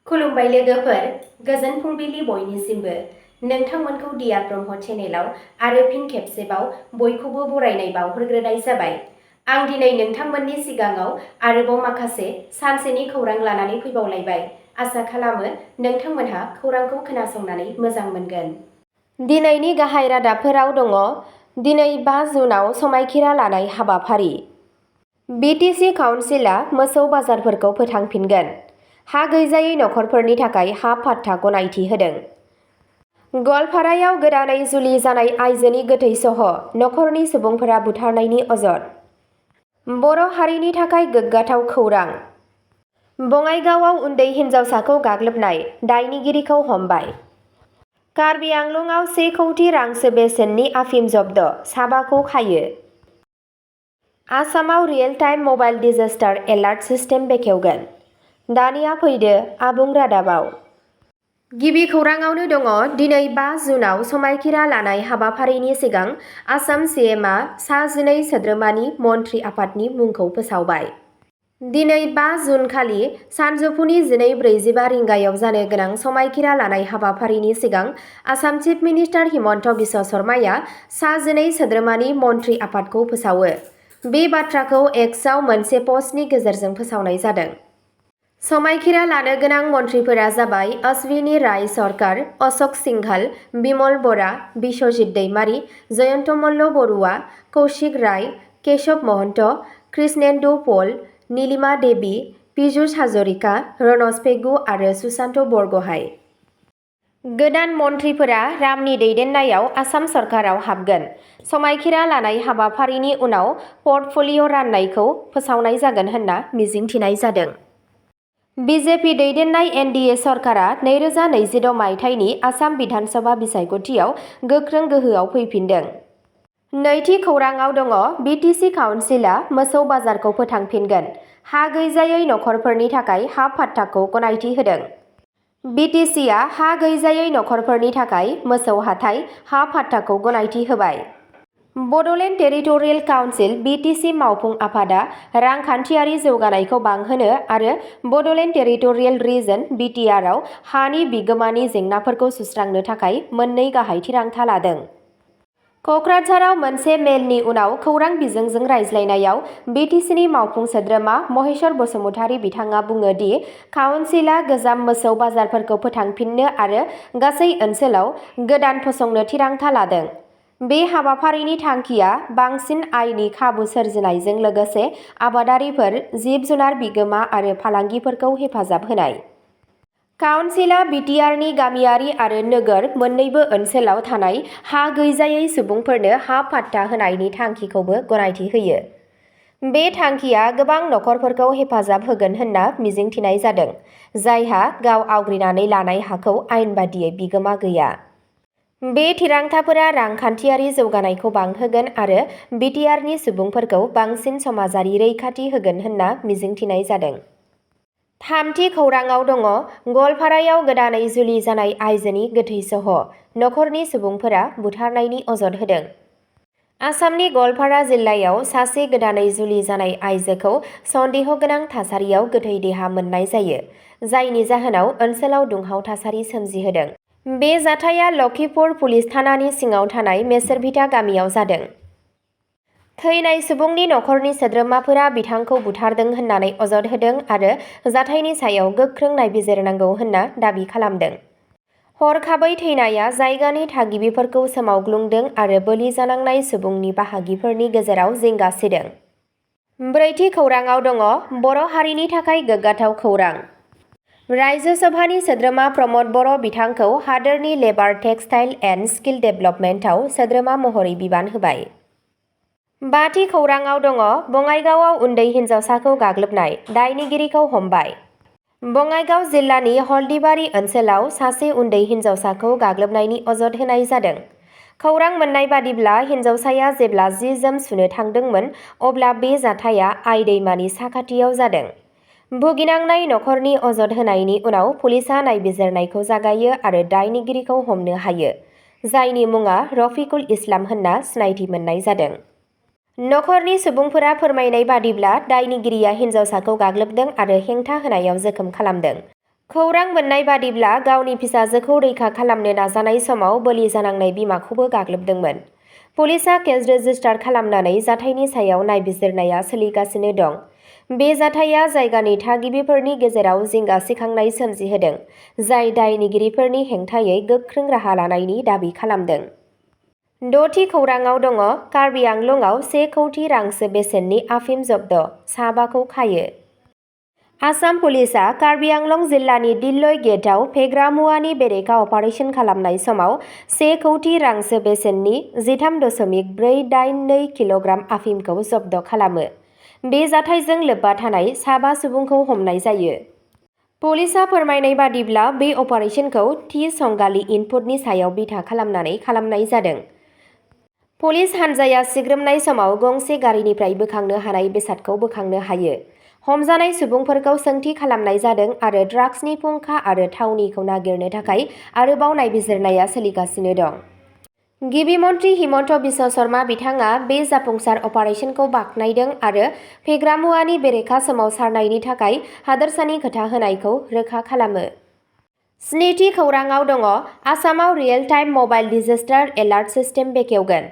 खुलुमबाय लोगोफोर, गोजोन फुंबिलि बयनिसिमबो। नोंथांमोनखौ डियार ब्रह्म चेनेलाव आरो फिन खेबसेबाव बयखौबो बरायनाय बावहरग्रोनाय जाबाय। आं दिनै नोंथांमोननि सिगाङाव आरोबाव माखासे सानसेनि खौरां लानानै फैबावलायबाय। आसा खालामो नोंथांमोनहा खौरांखौ खोनासंनानै मोजां मोनगोन। दिनैनि गाहाय रादाबफोराव दङ। दिनै 5 जुनाव समायखिरा लानाय हाबाफारि। BTC काउन्सिलआ मोसौ बाजारफोरखौ फोथांफिनगोन। हा गैजायै नखरफोरनि थाखाय हा पाट्टा गनायथि होदों। गवालपारायाव गोदानै जुलि जानाय आइजोनि गोथै सह नखरनि सुबुंफोरा बुथारनायनि अजद। बर' हारिनि थाखाय गोग्गाथाव खौरां। बङाइगावआव उन्दै हिन्जावसाखौ गाग्लोबनाय, दायनिगिरिखौ हमबाय। कार्बि आंलंआव 1 कौटि रांसो बेसेननि आफिम जब्द, साबाखौ खायो। आसामाव real time mobile disaster alert system बेखेवगोन। दानिया फैदो आबुं रादाबाव। गिबि खौराङावनो दङ। दिनै 5 जुनाव समायखिरा लानाय हाबाफारिनि सिगां आसाम CMआ सा 12 सोद्रोमानि मन्थ्रि आफादनि मुंखौ फोसावबाय। दिनै 5 जुन खालि सानजौफुनि 12:45 रिंगायाव जानो गोनां समायखिरा लानाय हाबाफारिनि सिगां आसाम चिफ मिनिस्टार हिमन्त बिश्व शर्माया सा 12 सोद्रोमानि मन्थ्रि आफादखौ फोसावो। बे बाथ्राखौ एक्सआव मोनसे पस्टनि गेजेरजों फोसावनाय जादों। समायखिरा लानो गोनां मन्थ्रिफोरा जाबाय अश्विनी राय सरकार, अशोक सिंघल, बिमल बरा, बिश्वजित दैमारी, जयन्त मल्ल बरुवा, कौशिक राय, केशव महन्त, कृष्णेन्दु पल, नीलिमा देवी, पीयूष हाजरिका, रनज पेगु आरो सुशान्त बरगहाय। गोदान मन्थ्रिफोरा रामनि दैदेननायाव आसाम सरकाराव हाबगोन। समायखिरा लानाय हाबाफारिनि उनाव पर्टफलिय' राननायखौ फोसावनाय जागोन होनना मिजिंथिनाय जादों। BJP दैदेननाय NDA सरकारा 2026 मायथाइनि आसाम बिधान सभा बिसायख'थियाव गोख्रों गोहोआव फैफिनदों। नैथि खौराङाव दङ। BTC काउन्सिलआ मोसौ बाजारखौ फोथांफिनगोन। हा गैजायै नखरफोरनि थाखाय हा पाट्टाखौ गनायथि होदों। BTCआ हा गैजायै नखरफोरनि थाखाय मोसौ हाथाइ हा पाट्टाखौ गनायथि होबाय। बड'लेण्ड टेरिटरियेल काउन्सिल BTC मावफुं आफादा रांखान्थियारि जौगानायखौ बांहोनो आरो बड'लेण्ड टेरिटरियेल रिजन BTRआव हानि बिगोमानि जेंनाफोरखौ सुस्रांनो थाखाय मोननै गाहाय थिरांथा लादों। कक्राझाराव मोनसे मेलनि उनाव खौरां बिजोंजों रायज्लायनायाव BTCनि मावफुं सोद्रोमा महेश्वर बसुमतारी बिथाङा बुङो दि काउन्सिलआ गोजाम मोसौ बाजारफोरखौ फोथांफिननो आरो गासै ओनसोलाव गोदान फसंनो थिरांथा लादों। बे हाबाफारिनि थांखिया बांसिन आयनि खाबु सोरजिनायजों लोगोसे आबादारिफोर, जिब-जुनार बिगोमा आरो फालांगिफोरखौ हेफाजाब होनाय। काउन्सिलआ BTRनि गामियारि आरो नोगोर मोन्नैबो ओनसोलाव थानाय हा गैजायै सुबुंफोरनो हा पाट्टा होनायनि थांखिखौबो गनायथि होयो। बे थांखिया गोबां नखरफोरखौ हेफाजाब होगोन होनना मिजिंथिनाय जादों, जायहा गाव आवग्रिनानै लानाय हाखौ आयेन बादियै बिगोमा गैया। बे थिरांथाफोरा रांखान्थियारि जौगानायखौ बांहोगोन आरो BTRनि सुबुंफोरखौ बांसिन समाजारि रैखाथि होगोन होनना मिजिंथिनाय जादों। थामथि खौराङाव दङ। गवालपारायाव गोदानै जुलि जानाय आइजोनि गोथै सह नखरनि सुबुंफोरा बुथारनायनि अजद होदों। आसामनि गवालपारा जिल्लायाव सासे गोदानै जुलि जानाय आइजोखौ सन्देह गोनां थासारियाव गोथै देहा मोननाय जायो, जायनि जाहोनाव ओनसोलाव दुंहाव थासारि सोमजिहोदों। बे जाथाया लखिमपुर पुलिस थानानि सिङाव थानाय मेसरभिटा गामियाव जादों। थैनाय सुबुंनि नखरनि सोद्रोमाफोरा बिथांखौ बुथारदों होननानै अजद होदों आरो जाथायनि सायाव गोख्रों नायबिजिरनांगौ होनना दाबि खालामदों। हरखाबै थैनाया जायगानि थागिबिफोरखौ सोमावग्लुंदों आरो बोलि जानांनाय सुबुंनि बाहागिफोरनि गेजेराव जिंगा सिदों। ब्रैथि खौराङाव दङ। बर' हारिनि थाखाय गोग्गाथाव खौरां। रायजो सभानि सोद्रोमा प्रमद बर' बिथांखौ हादोरनि लेबार टेक्सटाइल एन्ड स्किल डेभेलपमेन्टआव सोद्रोमा महरै बिबान होबाय। बाथि खौराङाव दङ। बङाइगावआव उन्दै हिन्जावसाखौ गाग्लोबनाय, दायनिगिरिखौ हमबाय। बङाइगाव जिल्लानि हलदिबारि ओनसोलाव सासे उन्दै हिन्जावसाखौ गाग्लोबनायनि अजद होनाय जादों। खौरां मोननाय बादिब्ला हिन्जावसाया जेब्ला जि-जोम सुनो थांदोंमोन अब्ला बे जाथाया आइ दैमानि साखाथियाव जादों। भुगिनांनाय नखरनि अजद होनायनि उनाव पुलिसआ नायबिजिरनायखौ जागायो आरो दायनिगिरिखौ हमनो हायो, जायनि मुङा रफिकुल इस्लाम होनना सिनायथि मोननाय जादों। नखरनि सुबुंफोरा फोरमायनाय बादिब्ला दायनिगिरिया हिन्जावसाखौ गाग्लोबदों आरो हेंथा होनायाव जोखोम खालामदों। खौरां मोननाय बादिब्ला गावनि फिसाजोखौ रैखा खालामनो नाजानाय समाव बोलि जानांनाय बिमाखौबो गाग्लोबदोंमोन। पुलिसआ केस रेजिस्टार खालामनानै जाथायनि सायाव नायबिजिरनाया सोलिगासिनो दं। बे जाथाया जायगानि थागिबिफोरनि गेजेराव जिंगा सिखांनाय सोमजिहोदों, जाय दायनिगिरिफोरनि हेंथायै गोख्रों राहा लानायनि दाबि खालामदों। द'थि खौराङाव दङ कार्बि आंलंआव 1 कौटि रांसो बेसेननि आफिम जब्द, साबाखौ खायो। आसाम पुलिसआ कार्बि आंलं जिल्लानि दिल्लय गेटआव फेग्रा मुवानि बेरेखा अपारेशन खालामनाय समाव 1 कौटि रांसो बेसेननि 13.482 किल'ग्राम आफिमखौ जब्द खालामो। बे जाथायजों लोब्बा थानाय साबा सुबुंखौ हमनाय जायो। पुलिसआ फोरमायनाय बादिब्ला बे अपारेशनखौ थि संगालि इनपुटनि सायाव बिथा खालामनानै खालामनाय जादों। पुलिस हान्जाया सिग्रोमनाय समाव गंसे गारिनिफ्राय बोखांनो हानाय बेसादखौ बोखांनो हायो। हमजानाय सुबुंफोरखौ सोंथि खालामनाय जादों आरो ड्राग्सनि फुंखा आरो थावनिखौ नागिरनो थाखाय आरोबाव नायबिजिरनाया सोलिगासिनो दं। गिबि मन्थ्रि हिमन्त बिश्व शर्मा बिथाङा बे जाफुंसार अपारेशनखौ बाख्नायदों आरो फेग्रा मुवानि बेरेखा सोमावसारनायनि थाखाय हादोरसानि खोथा होनायखौ रोखा खालामो। स्निथि खौराङाव दङ आसामाव real time mobile disaster alert system बेखेवगोन।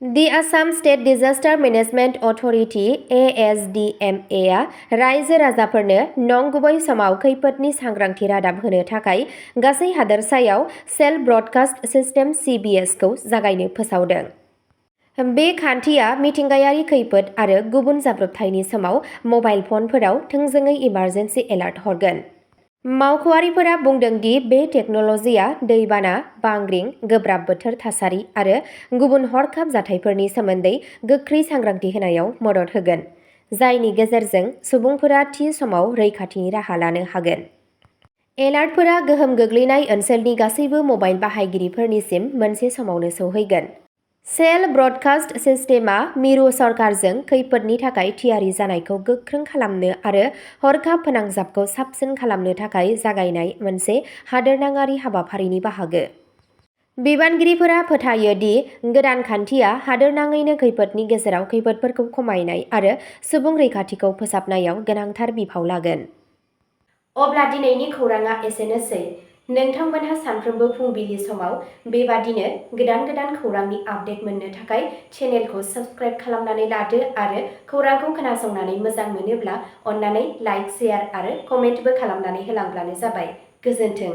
The Assam state disaster management authority (ASDMA) आ रायजो राजाफोरनो नंगुबै समाव खैफोदनि सांग्रांथि रादाब होनो थाखाय गासै हादोरसायाव सेल्फ ब्रडकास्ट सिस्टेम (CBS) खौ जागायनो फोसावदों। बे खान्थिया मिथिंगायारि खैफोद आरो गुबुन जाब्रबथायनि समाव मबाइल फनफोराव थोंजोङै इमारजेन्सि एलार्ट हरगोन। मावख'आरिफोरा बुंदों दि बे टेक्न'लजिया दैबाना, बांग्रिं, गोब्राब बोथोर थासारि आरो गुबुन हरखाब जाथायफोरनि सोमोन्दै गोख्रै सांग्रांथि होनायाव मदद होगोन, जायनि गेजेरजों सुबुंफोरा थि समाव रैखाथिनि राहा लानो हागोन। एलार्टफोरा गोहोम गोग्लैनाय ओनसोलनि गासैबो मबाइल बाहायगिरिफोरनिसिम मोनसे समावनो सौहैगोन। सेल्फ ब्रडकास्ट सिस्टेमआ मिरु सरकारजों खैफोदनि थाखाय थियारि जानायखौ गोख्रों खालामनो आरो हरखाब फोनांजाबखौ साबसिन खालामनो थाखाय जागायनाय मोनसे हादोरनाङारि हाबाफारिनि बाहागो। बिबानगिरिफोरा फोथायो दि गोदान खान्थिया हादोरनाङैनो खैफोदनि गेजेराव खैफोदफोरखौ खमायनाय आरो सुबुं रैखाथिखौ फोसाबनायाव गोनांथार बिफाव लागोन। अब्ला दिनैनि खौराङा एसेनोसै। नोंथांमोनहा सानफ्रोमबो फुंबिलि समाव बेबादिनो गोदान खौरांनि आपडेट मोननो थाखाय चेनेलखौ साबस्क्राइब खालामनानै लादो आरो खौरांखौ खोनासंनानै मोजां मोनोब्ला अन्नानै लाइक, शेयार आरो कमेन्टबो खालामनानै होलांब्लानो जाबाय। गोजोन्थों।